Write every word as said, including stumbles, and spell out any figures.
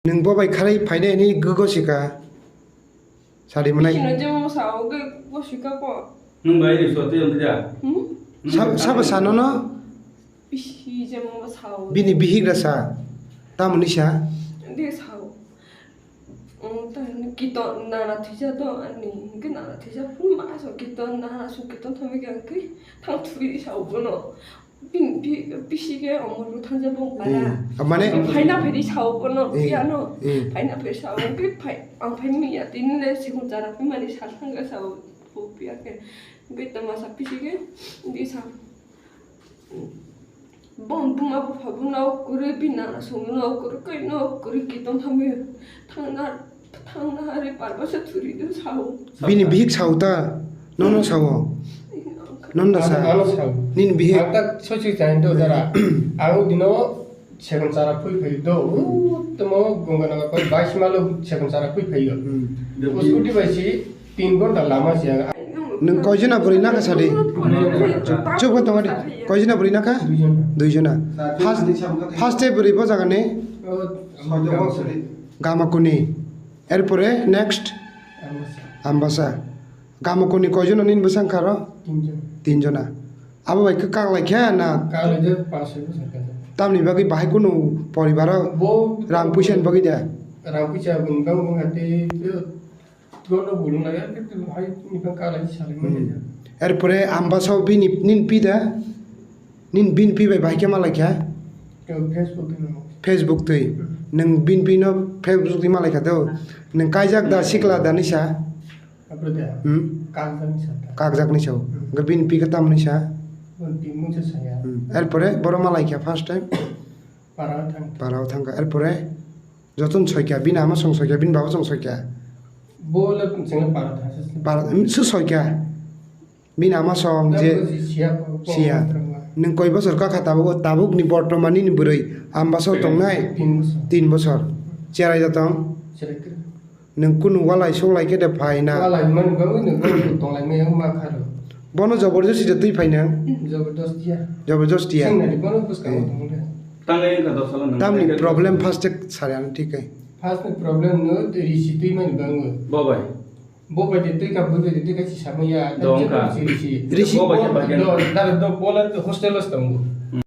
Nwng bo bai kharwi phainai hwnwi gw gosika. Sadi mwnai. Bini jemon sa o gw gosika ko. Nwng bai ni soti ang tija. Hmm? Sa-, sabo sano no? Bisi jemon bo sa o. Bini bihik ra sa. Tamoni sa? Di sa o. Um, ta ni kiton nana thija do ani. Ke nana thija phun ma so kiton nana su kiton thami ke ke thang thui sa o bono. Bin-, bi-, bisi khe omo rwthangjak bo para. Hmm. Mane? Phaina phaidi sao bono, eh, phiya no. Eh. Phaina phai sao, hwnkhe phai, ang phai manya tini le sikon chara phimani sal thangkha sao, bo phiya khe. Hwnkhe tama sa bisi khe, di sa, bo buma bupha bono kwrwi, bini nana songno kwrwi, kaino kwrwi kiton thamwi thangna. Thangna hari parba se thuri do sao. Bini bihik sao ta, nono sao. Nono da sa. Ano sao. Nini bihik. Ang ta sochi chain do dara. Ang dino seven chara phui phai do. U tamo Gonganagar pai bais malo seven chara phui phai yo. Hmm. Scooty bai si tin ghonta lama si ang. Nwng koijona bwrwi nakha sadi? Chuk, chuk, tongadi. Koijona bwrwi nakha? Duijona. Duijona. First, first day bwrwi bo jaga ni? Oh, Gamakuni. Erpore next? Ambasa. Ambasa. Gamakuni koijona nini bwsang kha ro? Tinjon. Tinjona. Abo bai khe kaklaikha na? Kaklaijak, pas soi bosor kha. Tamni bagwi bahai kunu poribaro bo rang puisa ni bagwi da? Rang puisa bini bang bang ate, yo, gono bulung lagya, khe tu bahai ni bang kaklai salai manya. Hmm. Erpore Ambasa bini, nini pi da? Nini bini pi bai bahai khe malaikha? Yo, Facebook ni no. Facebook twi. Hmm. Nwng bini pi no Facebook twi malaikha do? Nwng kaijak da, sikla da nisa? Abro de. Hmm? Kakjakni sa ta. Kakjakni sa o. Hmm. Hwnkhe bini pi khe tamni sa? Bon ti mungsa saya. Hmm. Erpore boro malaikha first time? Para thang. Para o thangkha. Erpore joton soikha, bini ama song soikha, bini baba song soikha. Bo le chengla para thang sa. Para, hmm, su soikha. Bini ama song je siya. Siya. Nwng koi bosor kakha tabuk, tabuk ni bortoman nini bwrwi Ambasa tongnai? Tin bosor. Tin bosor. Cherai da tong? Cherai khe. Nwng kunu walai suklai khe de phaina. Walai mani bagwi nwng bono tonglai maya wngma kha rw. Bono joborjosti de twi phaina? Joborjosti ya. Joborjosti ya. Singnani bono bwskango tongo de. Tamni problem first check sari ano thik khe. First ni problem no risi twi mani bango. Bo bai. Bo bai de twi ka, bo bai de twi ka si samaya. Dong ka. Risi. Risi bo bai de bai. Do, dar do bola hostel os tongo.